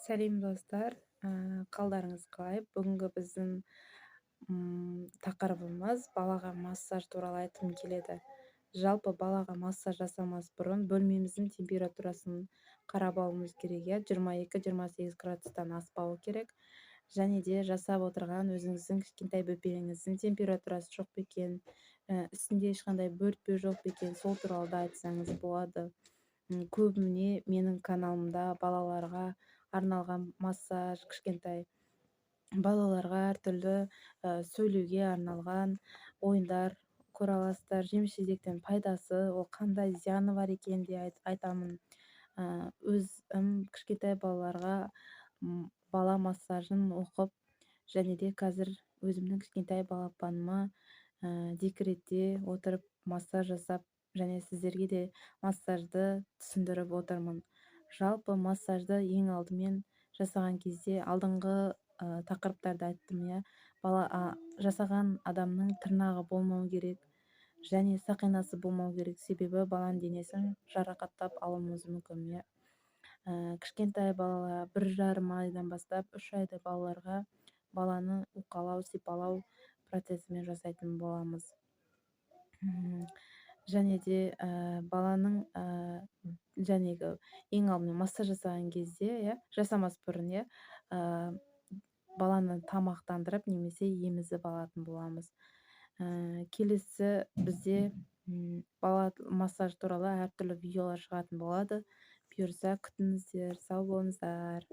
Сәлем, достар! Қалдарыңыз қалай? Бүгінгі біздің тақырыбымыз балаға массаж туралы айтқым келеді. Жалпы, балаға массаж жасамас бұрын бөлмеміздің температурасын қарап алуымыз керек, иә, 22-28 градустан аспауы керек. Және де жасап отырған өзіңіздің кішкентай бөпеңіздің температурасы жоқ па екен, үстінде ешқандай бөртпе жоқ па екен, сол туралы да айтсаңыз болады. Көбіне менің каналымда балаларға арналған массаж, кішкентай балаларға әртүрлі сөйлеуге арналған ойындар көре аласыздар. Жеміс жидектің пайдасы, ол қандай, зияны бар екенін де айтамын. Өзім кішкентай балаларға бала массажын оқып және де қазір өзімнің кішкентай балапаныма декретте отырып массаж жасап және сіздерге де массажды түсіндіріп отырмын. Жалпы, массажды ең алдымен жасаған кезде, алдыңғы тақырыптарда айттым, иә, бала жасаған адамның тырнағы болмау керек және сақинасы болмау керек, себебі баланың денесін жарақаттап алуымыз мүмкін, иә. Кішкентай балалар, 1,5 айдан бастап 3 айлық балаларға баланы уқалау, сипалау процесімен жасайтын боламыз. Және де баланың жәнегі ең алдымен массаж жасаған кезде, иә, жасамас бұрын, иә, баланы тамақтандырып немесе емізіп алатын боламыз. Келесі бізде бала массаж туралы әртүрлі видеолар шығатын болады, бұйырса, күтіңіздер. Сау болыңыздар!